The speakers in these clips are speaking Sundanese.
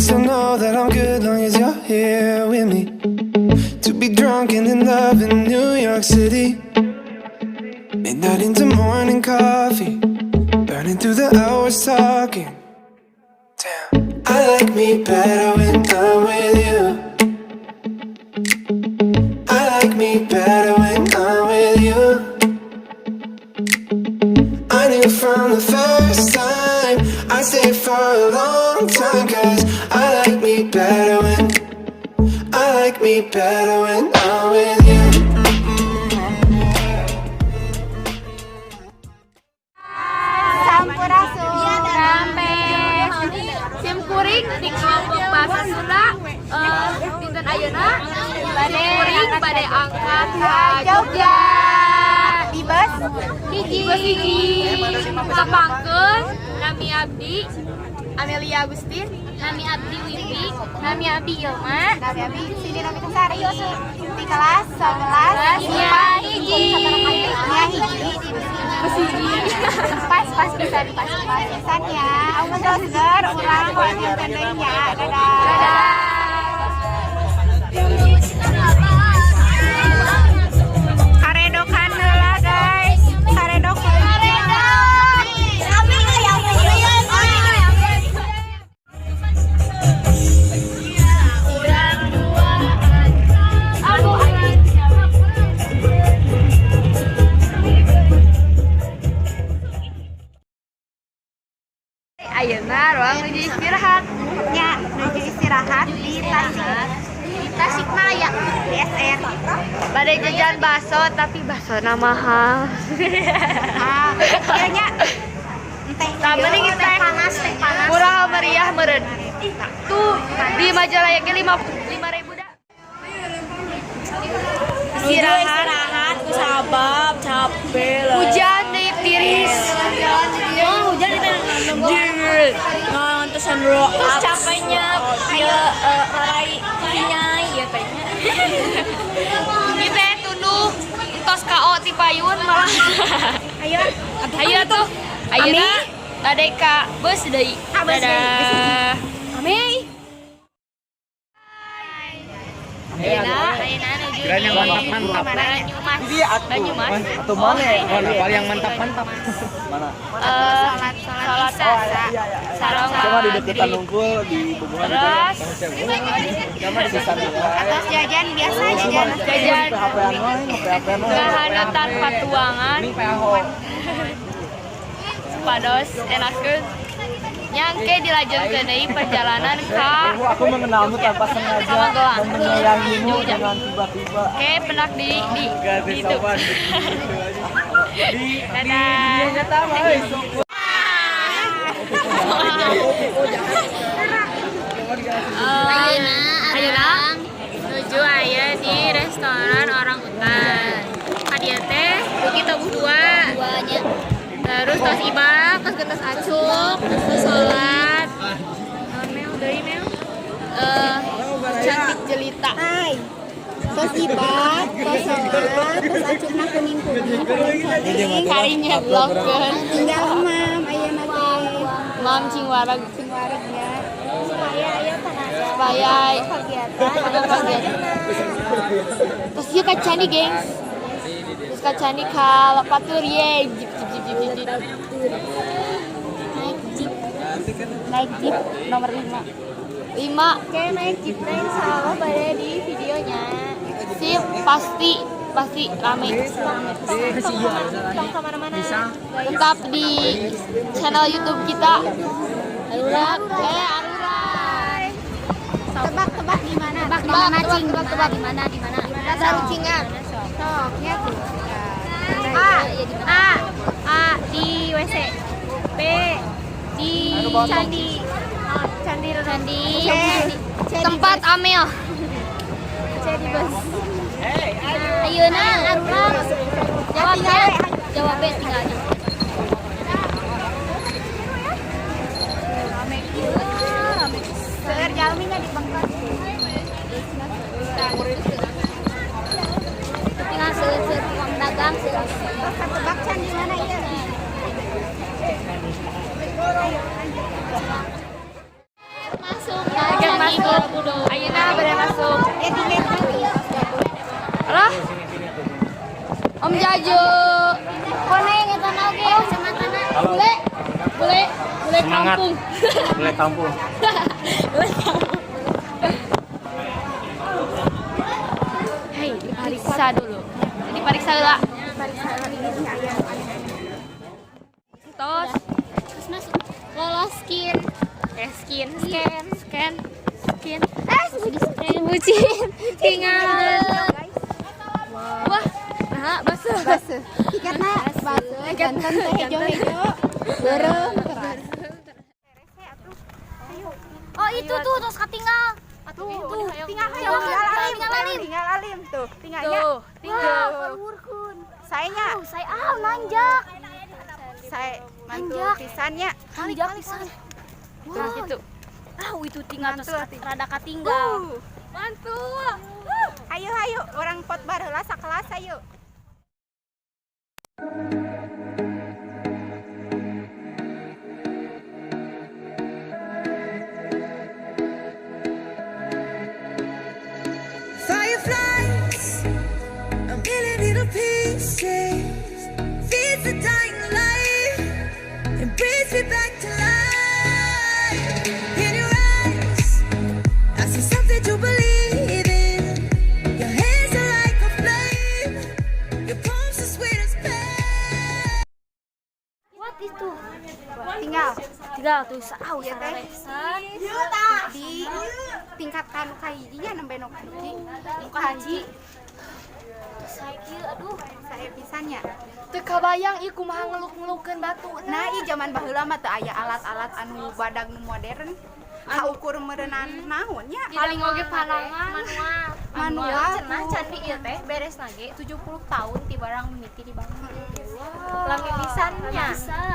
Still know that I'm good long as you're here with me. To be drunk and in love in New York City. Midnight into morning coffee. Burning through the hours talking. Damn. I like me better when I'm with you. I like me better when I'm with you. I knew from the first time I'd stay for a long time. 'Cause I like me better when I like me better when I'm with you. Sampurasun. Rampes. Sim kuring di kelompok bahasa Sunda dinten ayeuna bade kuring bade angkat ka Jogja. Di bus hiji, bus hiji. Tepangkeun, nami abdi Amelia Agustin, nami abdi Wiwi, nami abdi Ilma, Nami abdi Sini Novitasari di kelas 11 Iya hiji. Ya hiji di bus hiji. Bus hiji. Pas pas pisan, pas pas pisan ya. Amun seger urang lanjutkeun deui nya. Dadah. Dadah. Karedokan heula, guys. Karedok. Karedok. Ayeuna urang nuju istirahat. Ya, nuju istirahat di Tasik. Di Tasikmalaya. Di SR. Bade jajan bakso, tapi baksona mahal. Ah, ieu nya. Teh. Tah, mending teh panas, teh panas. Murah meriah meureun. Tuh di Majalaya ge 5.000 dah. Istirahat. Istirahat ku sabab capek lah. Hujan deui tiris. Oh, hujan itu dingin. Ngantesan bro. Terus capeknya ya rai nyai ya tehnya. Kita tunduh entos KO ti payun malah. Ayo. Ayo tuh. Ayeuna bade ka bus deui. Ka bus deui, bus hiji. Dadah. Ami. Ayeuna ayeuna nuju Kirain yang mantap-mantap. Banyumas. Banyumas. Atau mana? Mana paling yang mantap-mantap? Mana? Eh, Salat salat salat isya. sareng Sama di deketan maghrib. Unggul di hubungan Terus? Sama di Sisandungan. Atau jajan biasa jajan. Jajan. PHP-an wae, PHP-an wae. Ngahanetan patuangan Ini PHO. Supados enakeun nyangke dilajengkeun deui perjalanan ka Aku mengenalmu tanpa sengaja Magelang. dan menyayangimu Jogja. dengan tiba-tiba. Oke, pendak di Gak ada itu. sopan. Di Dadah. dunia nyata mah euy, sok. Ayeuna ayeuna nuju aya di restoran Orang Utan. Hadiah teh dugi tabuh dua. Terus tos ibak, tos gentos acuk, terus sholat. Naon Mel deui, Mel? Eh, cantik jelita. Hai. Tos ibak, tos sholat, tos acukna kuning-kuning, kuning-kuning. Karinya blogkeun. Tinggal emam ayeuna teh. Mam cing wareg. Sing wareg ya. Supaya aya tenaga. Supaya Kegiatan. ada kegiatan. Terus ieu ka candi, gengs. Terus ka candi ka Lepatur ye, jip jip jip jip jip, jip. Naik jeep. Naik jeep nomor 5. 5. Oke, naik jeep teh insya Allah pada di videonya. Sip, pasti pasti rame. Tong kemana-mana. Tetap di channel YouTube kita. Arura, eh Arurai. Tebak-tebak di mana? Tebak, Di mana tebak, cing? tebak, tebak. Di mana di mana? Sarucingan. Sok, ya tuh. A, A, A di WC. B di candi. Candi Candi. C, C di Tempat bus. Amel. C di bus. Ayeuna arurang Ya tinggal we. jawabnya tinggalnya. Seueur jalmi nya di Bengkok. Tinggal seueur tukang dagang seueur. Terus ketebak can di mana ieu? Masuk. Borobudur. Ayeuna bade masuk. Ya tiket. Alah. Om Jajo. Koneng eta na oge kacamatana. Bule. Bule, bule Semangat. kampung. Bule kampung. Bule kampung. Hei, diperiksa dulu. Diperiksa lah. Tos, Terus masuk lolos skin. Eh skin, scan, scan, skin. Eh, scan bucin. Tinggal. Wah, nah, basah. Baseuh. Tiketna baseuh, janten teh hejo-hejo. Beureum keras. Oh, itu tuh terus ketinggal. Tuh, tinggal tinggal alim, Tinggal alim. tinggal alim tuh, tinggalnya. Tuh, tinggal. Luhurkeun. Sayanya, Oh, saya ah nanjak. saya mantul Nanjak. pisannya. Nanjak pisan. Tuh, gitu. Ah, itu tinggal terus Mantul. rada katinggal. Mantul. Ayo ayo, urang pot baheula sakelas ayo. Fireflies, a million little pieces, feeds the dying light and brings me back to life. In your eyes, I see something to believe in. Your hands are like a flame, your palms are sweet as pain. What itu? Tinggal Tinggal tuh ah Iya, teh. pisan. Di tingkatkan nu kahijinya nembe nu kahiji. Nu kahaji. Terus saya kieu aduh. Saya pisannya. Teu kabayang ieu kumaha ngeluk-ngelukeun batu. Nah, ieu zaman baheula mah teu aya alat-alat anu badag nu modern. Kaukur meureunnan naon nya? Paling oge panangan. Manual. Manual. Cenah candi ieu teh beres lagi 70 tahun ti barang mimiti dibangun. Lami pisan nya.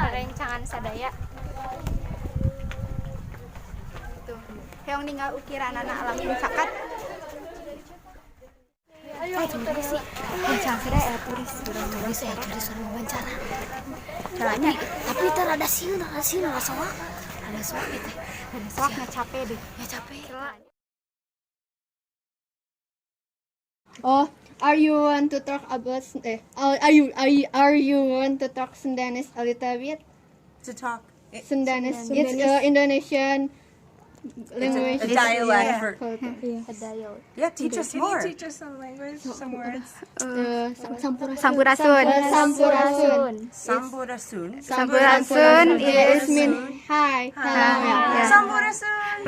Rencangan sadaya. Tuh. Hoyong ninggal ukiranana langsung caket. Ayo turis sih. Rencang kada aya turis urang. Turis ya turis orang wawancara. Caranya Tapi teh rada sieun, rada soak. Rada soak gitu. Rada soak nggak capek deh. Ya capek. Oh, are you want to talk about are you want to talk Sundanese a little bit? To talk. Sundanese. It's Indonesian language. A dialect for Culture. yeah. Teach us more. Teach us some language, some words? Sampurasun. Sampurasun. Sampurasun. Sampurasun. Sampurasun It mean hi. Hello. Yeah. Sampurasun.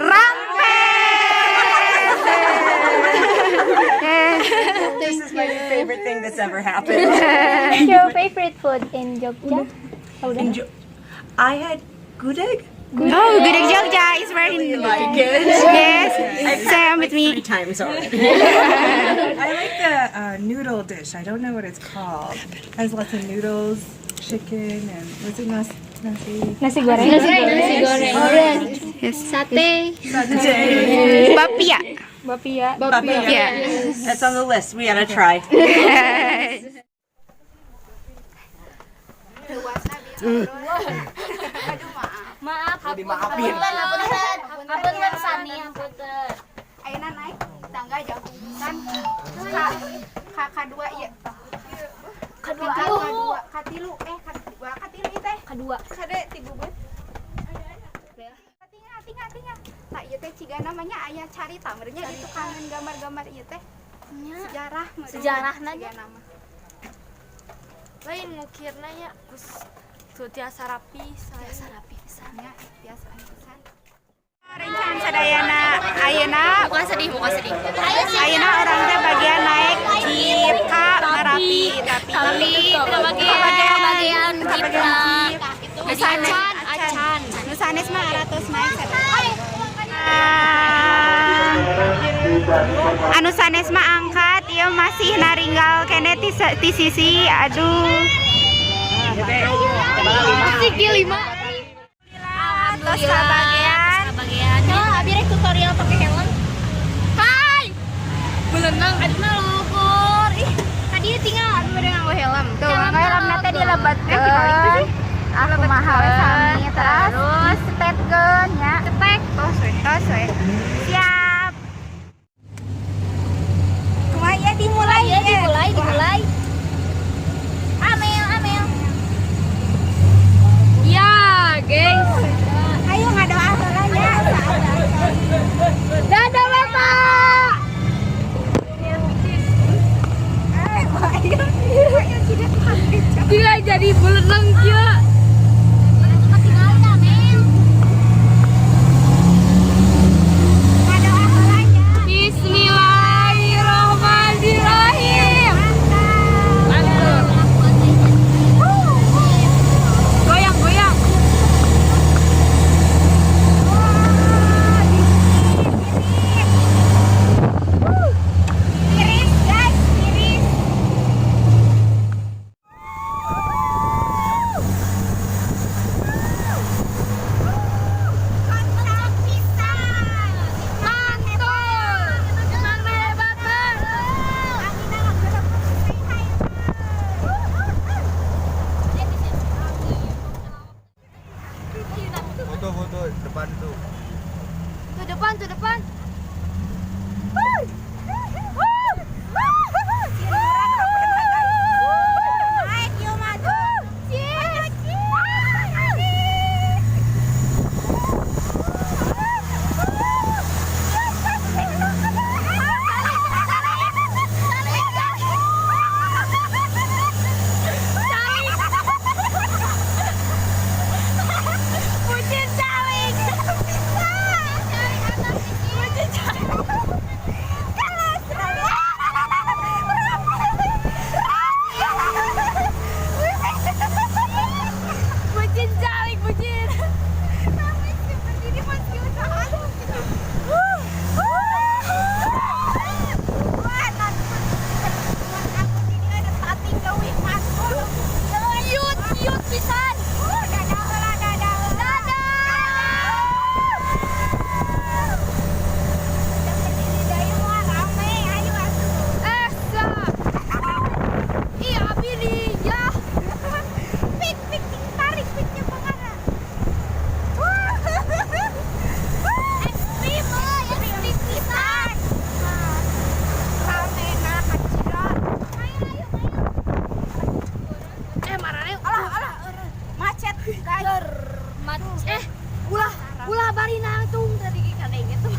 This is my favorite thing that's ever happened. What's your favorite food in Jogja? I had gudeg. Oh, gudeg Jogja is very Really like it. Yes, I've had same it with like me. three times already. I like the noodle dish. I don't know what it's called. Has lots of noodles, chicken, and was it nasi? Nasi goreng. Nasi goreng. Sate. Satay. Bapia. Bapia. Bapia. Yeah. That's on the list. We gotta try. Aduh, maaf. Maaf, Dimaafin. hapunten, hapunten sami, hapunten. Ayeuna naik tangga jauh kan ka ka kadua ieu. Kedua, Kadua, katilu eh kadua katilu ieu teh. kedua. Kade ti bubut. Tinggal tinggal tinggal. Tah ieu teh ciga namanya aya carita meureun nya di tukangan gambar-gambar ieu teh. Sejarah meureun. Sejarahna Ciga nama. Lain ngukirna nya kus tuh tiasa rapi. Tiasa rapi pisan. Nya tiasa pisan. Rencang sadayana ayeuna. Muka sedih, muka sedih. Ayeuna urang teh bagian naik jeep ka Merapi tapi Tapi kebagian kebagian jeep. Jeep. Jadi acan, acan. Nu sanes mah aratos naik sadayana. Anu sanes mah angkat ieu masih naringgal kene ti sisi aduh. Musik di lima. Tos kabagean. Kabagean. Nah, abi rek tutorial pakai helm. Hai. Belenang aduh lukur. Ih, Tadi tinggal abi bade nganggo helm. Tuh, helmna teh dilebetkeun. Ah, kumaha we sami terus disetetkeun nya. Cetek. Tos we. Tos we. Siap. depan. Ulah bari nangtung tadi kadenge tuh.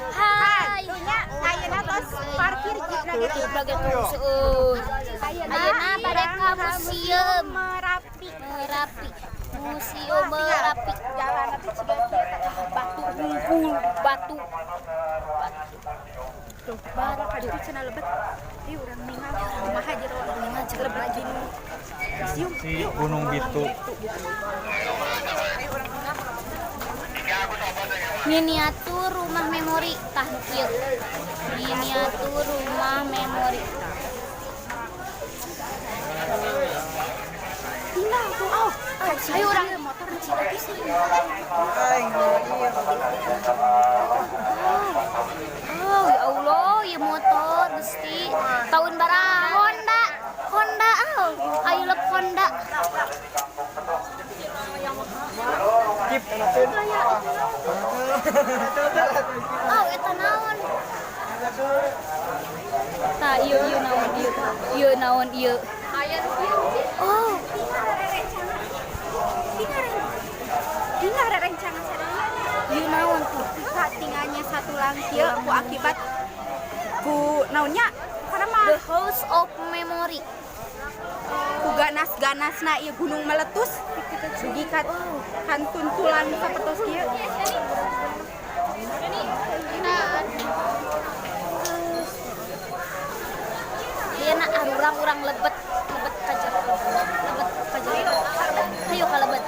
Hai, nya ayeuna tos parkir jeep lagi tuh. Ayeuna bade ka Museum Merapi. Merapi. Museum Merapi. Jalan teh ciga kieu batu hungkul, batu. Tuh, batu kaditu cenah lebet. Ieu urang ningal kumaha jero ningal lebet jeung museum. Si Gunung Bitu. Miniatur rumah memori tah nu kieu. Miniatur rumah memori. Tinggal tuh, oh. Ayo urang motor cina pisan. Oh, ya Allah, ya motor Gusti. Tahun barang Honda. Honda, oh. Ayo lep Honda. Oh, eta naon? Tah, ieu ieu naon ieu? Ieu naon ieu? Oh, tinggal rencana sadaya. Ieu naon tuh? Tinggalnya satu langkieu ku akibat ku naonnya karena mah The House of Memory. Ku ganas-ganasna ieu gunung meletus dugi ka kantuntulan sapertos kieu. Ayeuna arurang urang lebet lebet ka jero. Lebet ka jero. Hayu ka lebet.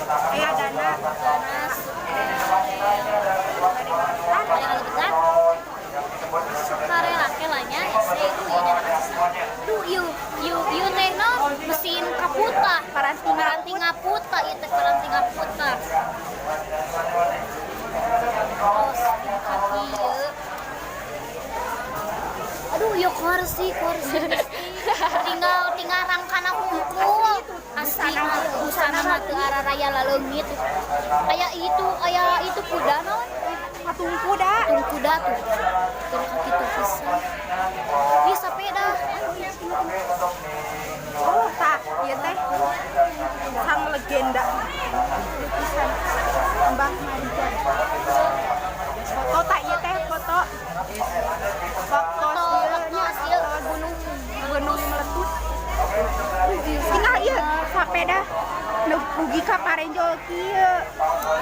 Aya dana dana sukarela. Sukarela kelanya hese itu ieu nya. Duh ieu ieu ieu teh naon mesin kaputa, paranti ngaputa ieu teh paranti ngaputa. Tos kaki ieu. Aduh ieu kursi kursi. Tinggal tinggal rangkana hungkul. Asli busana mah teu araraya laleungit. Aya itu kuda naon? Patung kuda. Patung kuda tuh. Tur kaki tuh pisan. Ieu sepeda. Oh, tah ieu teh sang legenda lukisan Mbah Marijan. Foto tah ieu teh foto. Foto ieu gunung gunung meletus. Tinggal ieu sapeda dugi ka parenjol kieu.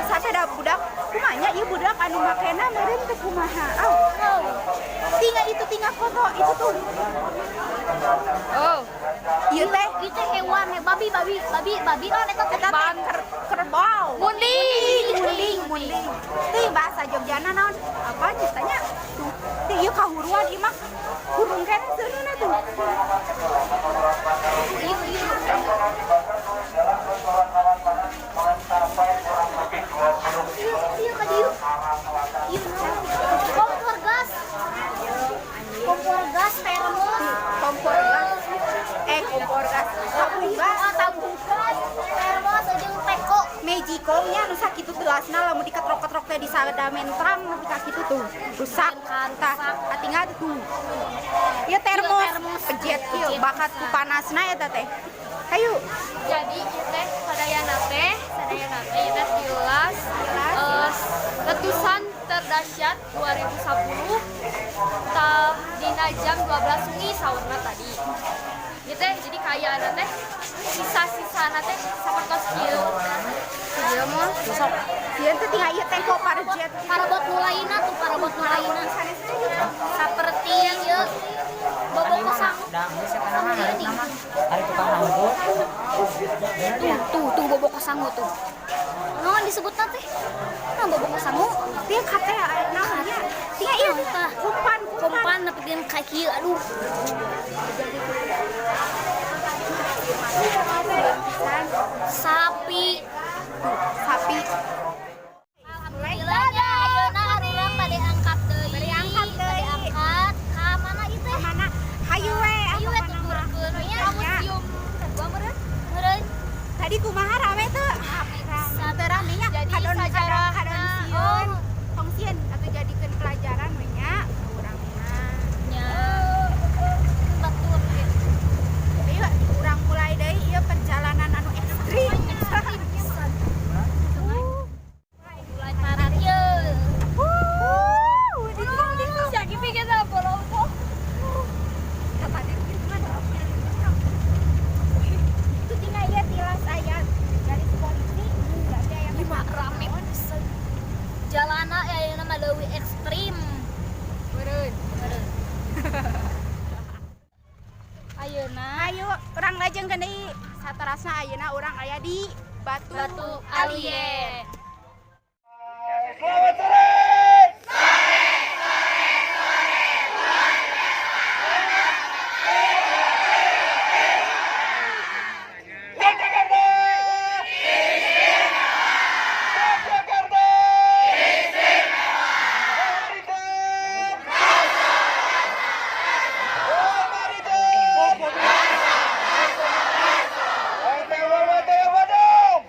Sapeda budak kumanya ieu budak anu makena meureun teh kumaha. Au. Tinggal itu tinggal foto itu tuh. Oh. Ieu teh ieu teh hewan babi babi babi babi oh eta teh kerbau. Munding munding munding. Teh bahasa Jogjana naon? Apa ceritanya? Tuh, teh ieu kahuruan ieu mah. Hurung keneh seuneuna tuh. Ieu ieu. Ieu ka dieu. Ieu kompor gas. Kompor gas termos. Kompor gas. Kompor gas. Rada mentrang nepi ka kitu tuh. Rusak. Tah, katinggal tuh. Ieu termos, pejet kieu bakat ku panasna eta teh. Hayu. Jadi ieu teh sadayana teh ieu teh tilas letusan terdahsyat 2010 tah dina jam 12 wengi saurna tadi. Ieu teh jadi kaayaan teh sisa-sisana teh sapertos kieu. Ieu mah sok. Sieun teh tinggal ieu tengko parjet. Parabot mulaina tuh, parabot mulaina. Saperti ieu boboko sangu. Hari tukang nanggo. Tuh, tuh, tuh boboko sangu tuh. Naon disebutna teh? Nah, boboko sangu. Dia kate naon nya? Tinggal ieu Tah. Kumpan, kumpan. Kumpan nepikeun ka kieu, aduh. Sapi. Sapi. Alhamdulillah nya ayeuna urang bade angkat deui. Bade angkat deui. Bade angkat ka mana ieu teh? Mana? Hayu we. Hayu we tuturkeun nya museum kedua meureun. Meureun. Tadi kumaha rame tuh? Pisan. Teu rame nya. Jadi Kadon kadon sajarahna, kadon sieun. oh. Tong sieun atuh jadikeun pelajaran we nya urang mah. Nya. Batur ge. Ayo urang mulai deui ieu perjalanan anu ekstrim. Ekstrim pisan. Mulai parat ye. Wuh, dikung dikung. Siapa pikir kita bolong tuh? Kata dia gimana? Itu tinggal ieu tilas aya garis polisi, berarti aya Ih, mah rame pisan. Jalana ya ayeuna mah leuwih ekstrim. Meureun. Meureun. Ayeuna Ayo, urang lajengkeun deui. Saterasna ayeuna urang aya di Batu, Batu Alien. Selamat sore. Yogyakarta! Yogyakarta! Maritim! Maritim! Badung! Badung!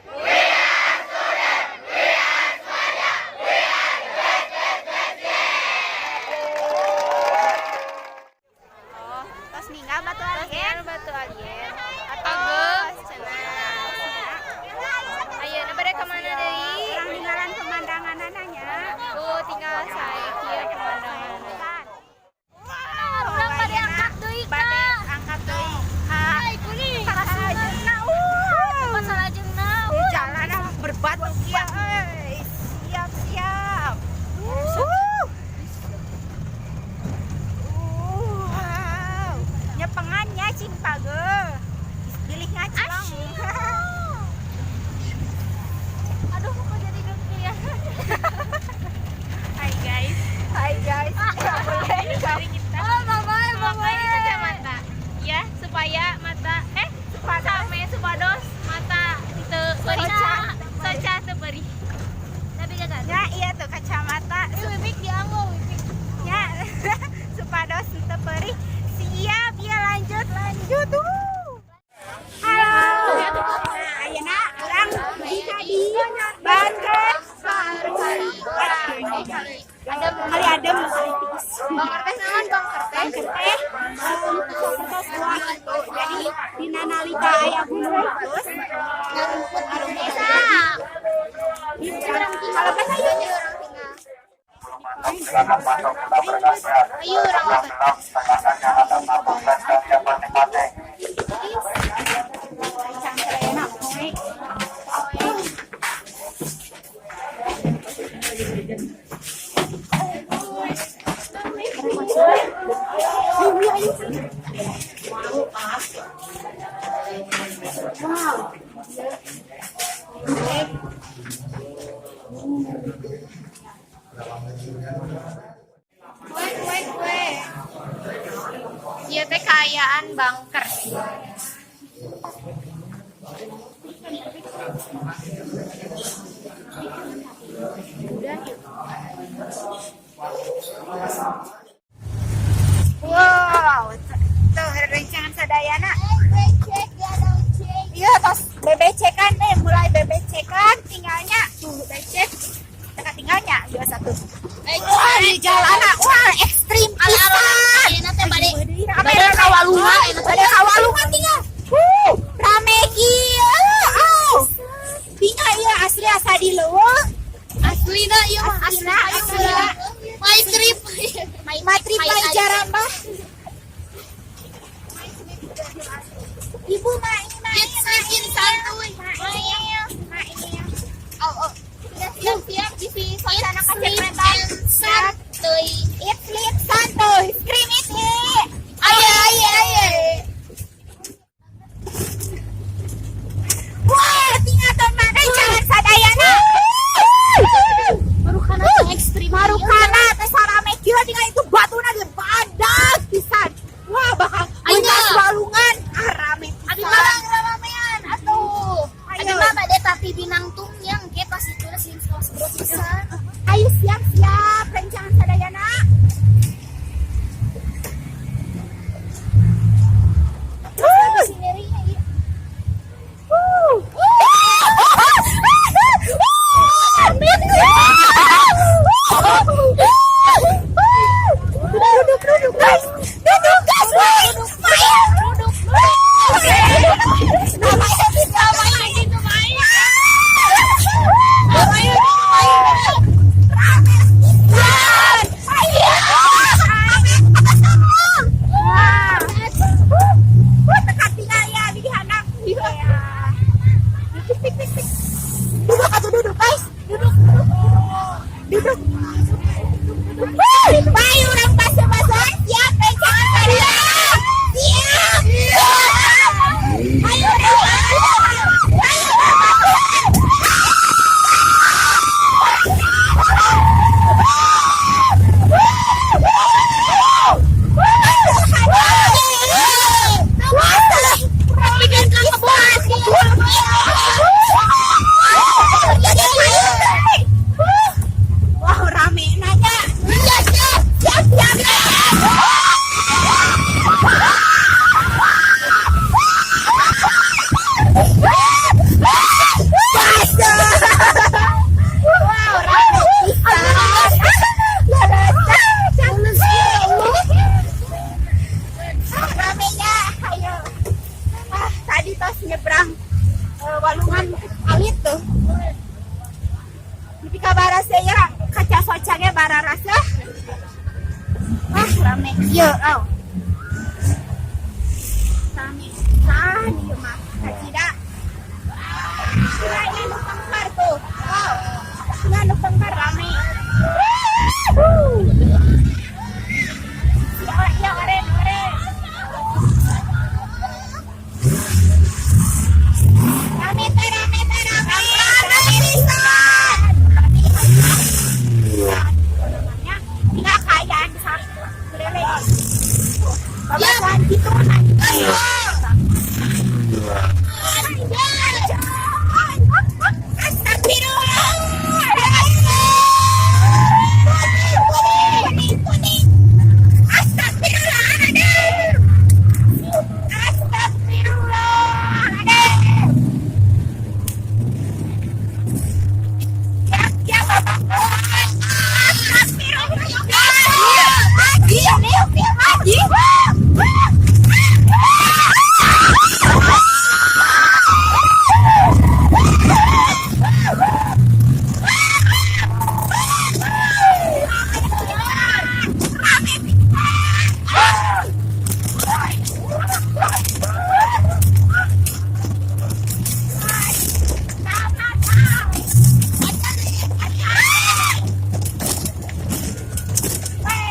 Oh, tos ninggal Batu Alien. Batu Alien. Atos. Ayeuna bade ka mana deui? Urang ninggalan pemandanganana nya. Oh, tinggal sae kieu pemandangan. Wow, Urang bade angkat deui ka. Bade angkat deui ka. Ai kuning. Salajengna. Tempat salajengna. Jalanan berbatu kieu euy. Siap, siap. Wow. Nyepengan nya cing page. Bilih ngaclong. Aduh, kok jadi gengkian. Hai guys, Hai guys. Nggak boleh. mari kita Oh, mama, mama. pakai kacamata. Ya, supaya mata same supados mata teu perih. Soca teu perih. Tapi gak Ya, iya tuh kacamata. Wipik dianggo, wipik. Ya, supados teu perih. Siap, ya lanjut, lanjut. Halo. Nah, ayeuna urang di Bangker. Kali adem, kali tiis. Bangker teh naon bangker teh? Bangker teh sapertos gua gitu. Jadi dina nalika aya gunung meletus, Ngarumput ngarumput. Bisa. Kalau bahasa ayo. Silakan masuk, kita berangkat. Ayo urang lebet. 6, setengah kalian masing-masing. Enak, poe. Kue kue kue. Ieu teh kaayaan bangker. Wow, tuh rencangan sadayana. Iya, tos BBC kan, mulai BBC kan, tinggalnya tuh becek, teka tinggalnya dua satu. Jalana wah ekstrim pisan. Ayeuna teh bade Rame. Bade ka walungan ayeuna teh. Bade ka walungan tinggal. Rame kieu. Aw. Tinggal ieu asli asa di leuweung. Aslina ieu mah. Aslina, aslina. My trip. My trip my jarambah. Ibu mai mai. Eat sleep in santuy. Mail, mail. Oh, oh. Sudah siap-siap di Sana Eat kasih sleep perintah. and santuy. Eat sleep santuy. Scream it eh. Ayo ayo ayo. Wah, tinggal teman jalan sadayana. Marukana ekstrim. Marukana teh sarame kieu tinggal itu batuna ge badag pisan. Wah, bakal Ayo. mentas walungan. Ah, rame Abi pisan. mah ramean atuh. Ayo. Abi mah bade tapi binangtung yang ke pas itu sing kelas pisan. Ayo siap-siap rencangan sadayana. Terus sinerinya ieu. Duduk, duduk, guys. Duduk, guys. Duduk, duduk. Namanya Namanya gitu main. Namanya Rame pisan. Ayo. Wah, tekan tinggal ya di handap. Iya. Pik, pik, pik. Duduk atuh duduk, guys. Duduk, duduk. Duduk. Bayu orang basa-basa siap rencangan kalian. Siap. Ayo, ayo. Wah, rame nanya. Iya, siap, siap, siap. Wow, rame pisan. Ramenya, ayo. Ah, tadi tos nyebrang walungan alit tuh. Nepi ka baraseuh ya, kaca socangnya bararaseuh. Wah, rame kieu, aw. Rame pisan ieu mah, kacida. Sungai nu pengkar tuh. Wow. Sungai nu pengkar rame. Ya, ya, oren, oren. Rame teh, rame teh, rame. Rame pisan. Tinggal kaayaan di keliling. Babasan gitu Kuning, Astagfirullahaladzim. Astagfirullahaladzim. Ya, ya, Bapak. Astagfirullahaladzim. Haji, Haji.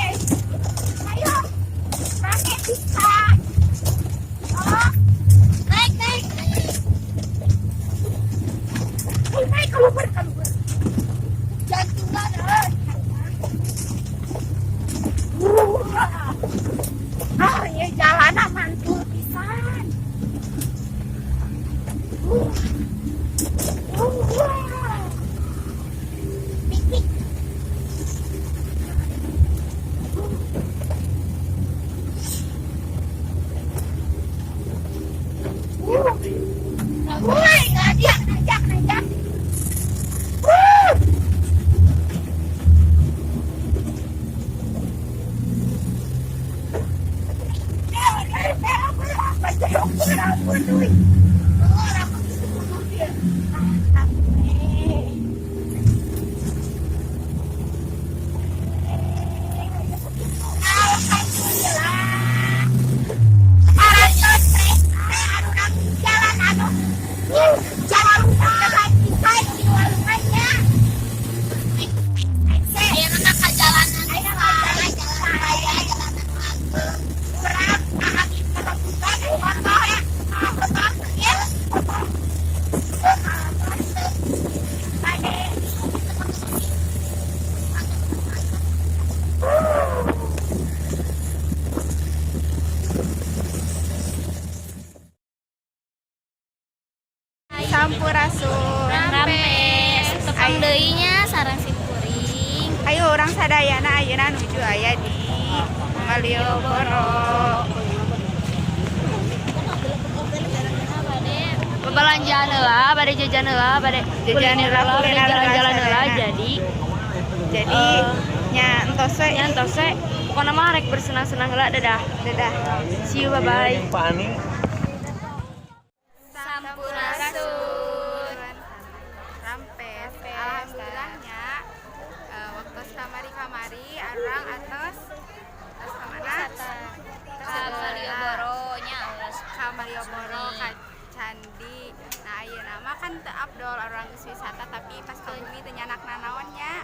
Ayo, rame pisan. Oh, Naik naik. naik, naik, keluar, keluar. Jantungan, eh. Wah. Ah, ya jalanan mantul pisan. Wah. Pik, pik. Wah, nanjak, nanjak, nanjak. Jangan lupa di Ayeuna ka jalanan raya, jalan raya, jalanan agung. Sampurasun. Rampes, tepang deui nya sareng simkuring. Ayo urang sadayana ayeuna nuju aya di Malioboro. Bebelanjaan heula, bade jajan heula, bade Jajan kuliner heula, heula, bade kuliner heula jalan-jalan heula sadayana. Jadi Jadi nya entos we. Nya entos we. Pokona mah rek bersenang-senang heula, dadah. Dadah. See you, bye bye. Sampurasun. Rampes. Alhamdulillahnya waktu kamari-kamari arang atos atos kamana? Ka Malioboro nya. Ka Malioboro, ka Candi. Nah, ayeuna mah kan teu afdol urang geus wisata tapi pas ka bumi teu nyandak nanaon nya.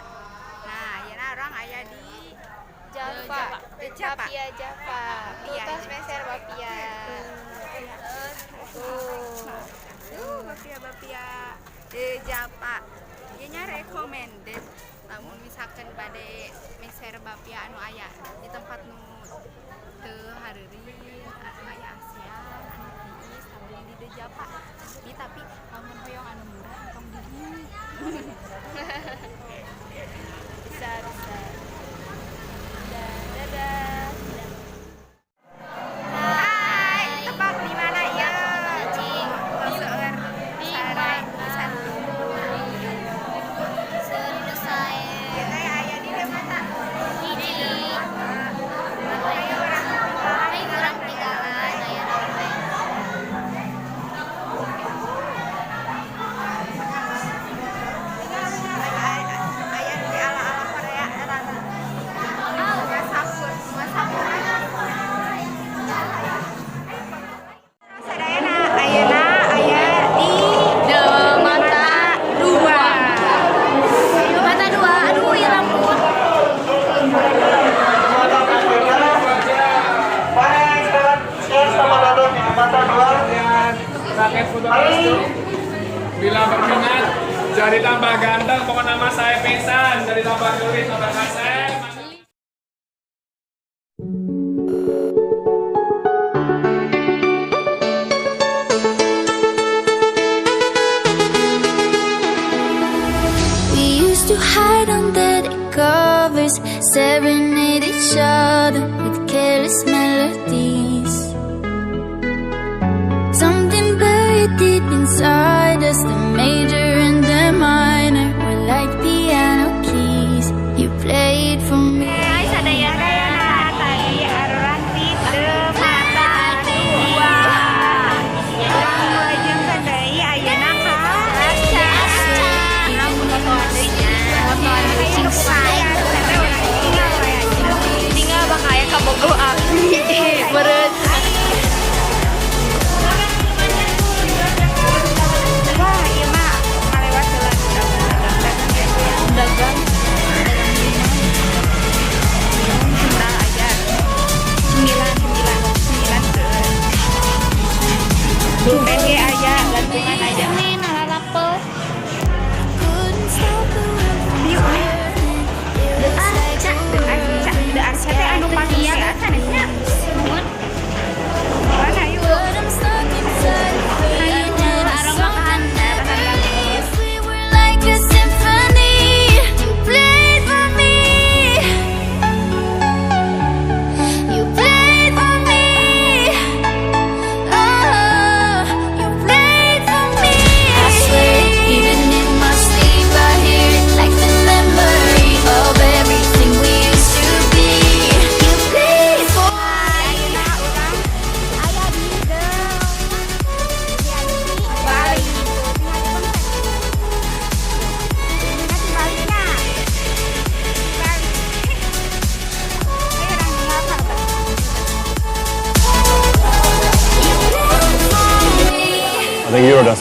Nah, ayeuna urang aya di Java. Di Java. Bapia Java. Bapia. Tuh tos meser bapia. Tuh. Tuh, bapia bapia di Java. Ieu nya recommended. Lamun misalkan bade meser bapia anu aya di tempat nu teu hareureun anu aya ASEAN anu tiis tapi di De Java. Tapi lamun hoyong anu murah tong di dieu. Bisa, bisa. Dadah. Hai, tebak di mana ya? Cing. Seueur sarai pisan. Seueur nu sae. Kita aya di dieu mata. Hiji. Ayo urang Ayo urang tinggalan, aya naon we. Aya di ala-ala Korea era. Masapur, masapur. Sadayana ayeuna aya di De Mata Dua. Mata dua, aduh ya rambut. Mari sekarang share sama Dodon di mata dua. Pakai foto restu. Bila berminat, jadi tambah ganteng, pokoknya nama saya Pisan, jadi tambah geulis, tambah kasep. We used to hide under the covers, serenade each other with careless melodies. Something buried deep inside us, the major and the minor were like piano keys. You played for me. Hai sadayana. Tadi arurang di De Mata Dua. Urang lajengkeun deui ayeuna ka Urang fotoan deui nya. Fotoan deui. Tinggal bakal aya kabogoh abdi. Meureun.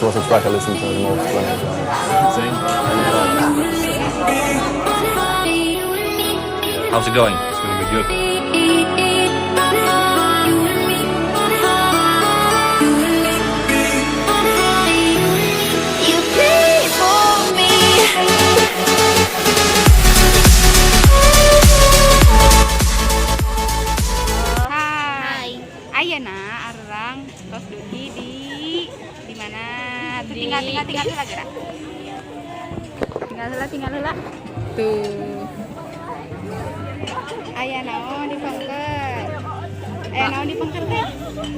What's the track I listen to the most when I drive? Same. How's it going? It's gonna be good. You pray for me. Hai. Ayeuna arurang tos dugi di mana? Tuh, tinggal tinggal tinggal heula geura. Tinggal heula, tinggal heula. Tuh. Aya naon di pengker? Aya naon di pengker teh?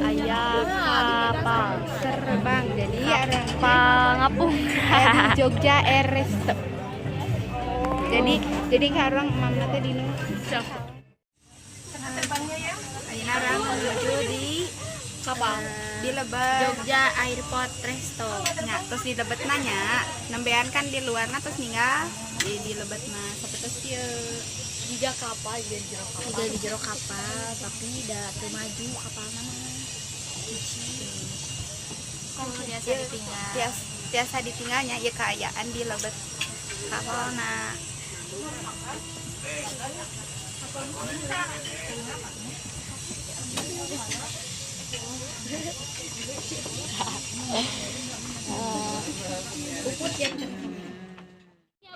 Aya kapal terbang. Jadi arurang kapal ngapung. Aya di Jogja Air Resto. Jadi ka urang mamna teh di nu. Ayeuna urang menuju di kapal di lebet Jogja Airport Resto. Nya, terus di lebet nanya, nembean kan di luarna terus ninggal di lebetna sapertos kieu. Jiga kapal, jiga di jero kapal. Jiga di jero kapal, tapi da teu maju kapalna mah. Cici. Kalau biasa ditinggal. Tiasa ditinggalnya ieu kaayaan di lebet kapalna.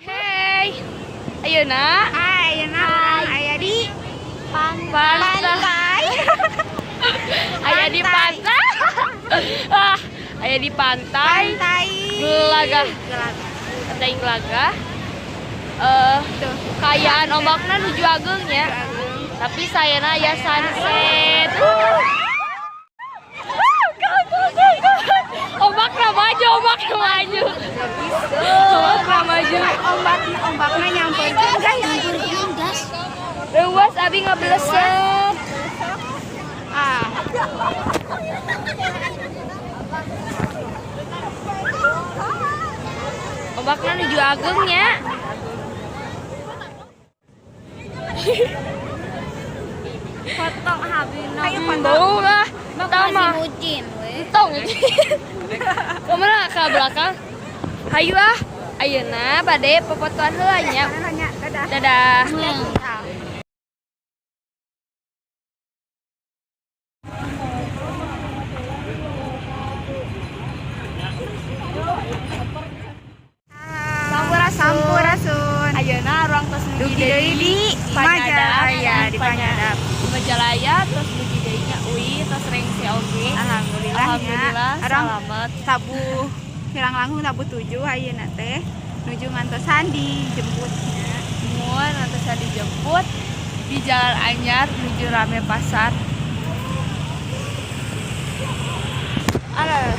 Hey. Ayeuna. Hai, ayeuna urang aya di pantai. Pantai. Aya di pantai. Ah, aya di pantai. Pantai Gelagah. Gelagah. Pantai Gelagah. Eh, kaayaan ombakna nuju ageung nya. Tapi sayana aya sunset. Ombakna maju, ombakna maju. Ombakna maju. Ombak ombakna nyamperkeun, guys. Nyamperkeun, gas. Reuwas abi ngabelesep. Ah. Ombakna nuju ageung nya. Foto habina. Ayo foto. Bau lah. Masih mah. mucin we. Entong. Kemana ke belakang? Hayu ah. Ayeuna bade popotoan heula nya. Nya, dadah. Dadah. Hmm. Sampurasun. Sampurasun. Ayeuna urang tos Dugi deui di Majalaya, di Panyadap. Di Majalaya terus dugi deui nya uih tos rengse oge. Alhamdulillah, nya. Alhamdulillah Urang salamet. Tabuh kirang langkung tabuh 7 ayeuna teh nuju ngantosan dijemputnya. Mun ngantosan dijemput di Jalan Anyar menuju rame pasar. Alah.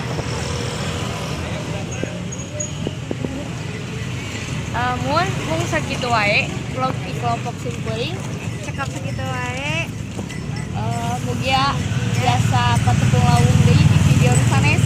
Mun mung sakitu wae vlog di kelompok simkuring. Cekap sakitu wae. Mugia biasa patepung lawung deui di video nu sanes.